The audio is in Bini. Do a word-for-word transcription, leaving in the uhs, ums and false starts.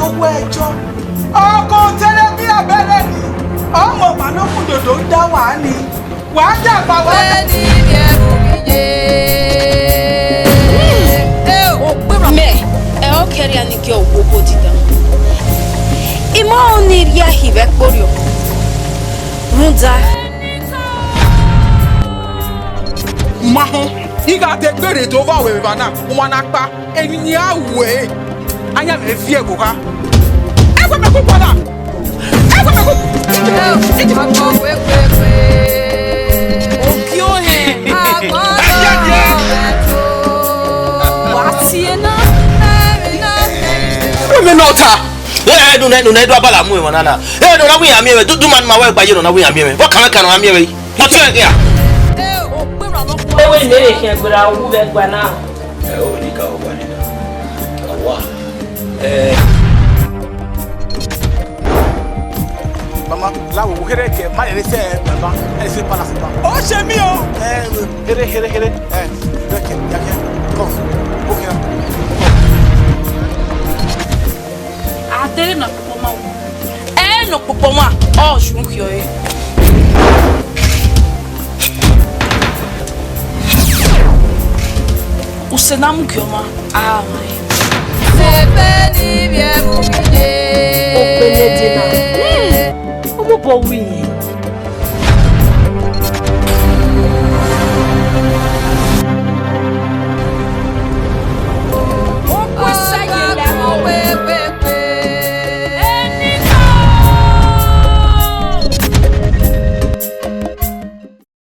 Owó ẹjọ́. Ọkọ tẹlẹ bí abẹ́rẹ́ ni. Ọmọ ọba ló kún dòdò ń dá wàá ni. Wàá dàgbà wàá. Mẹ, ẹ ọ kẹrẹ ni gie owo odida. I ma ọnii rhia hi vbe ẹkpo rriọ. Rhunmwuda. Ma họn, I gha degbe rre do vba wẹ vbe evba na, u ma na kpa, emwi ne I ra ru ẹre, a yan mwẹ viẹ vbe oha. Ẹ wẹ mẹ ku kpọna. Ẹ wẹ mẹ ku. Ogie ohẹn. Wa tie na. Wẹ mẹ nọ ta. Ẹ, ẹ, nọ nẹ, nọ nẹ, do abala mu emwa na na. Ẹ, nọ na wẹ iran miẹn mwẹ, du, du ma, ma wẹ gba ye nọ na wẹ iran miẹn mwẹ. Vbọ kan mwẹ kan nọ na miẹn mwẹ yi? Ọtiọnrẹn ghe a? Ewe ne rhe khian gberra uwu vbe ẹgba na. Ẹ, o ni ka owa ni na. Owa. Ẹ. Mama, la wo, wo here ke, ma rere sẹ, mama, ẹ sẹ palace ba. Ọ sẹ mi o. Ẹ, here, here, here. Ẹ, bẹkẹ, ya ke. Come, go here. A tere nọ kpokpọ ma. Ẹ nọ kpokpọ ma, ọ sunu khiọ re. Use na mu gie ọma, a ma re. Okpele de na. Ọmọ bọ wi.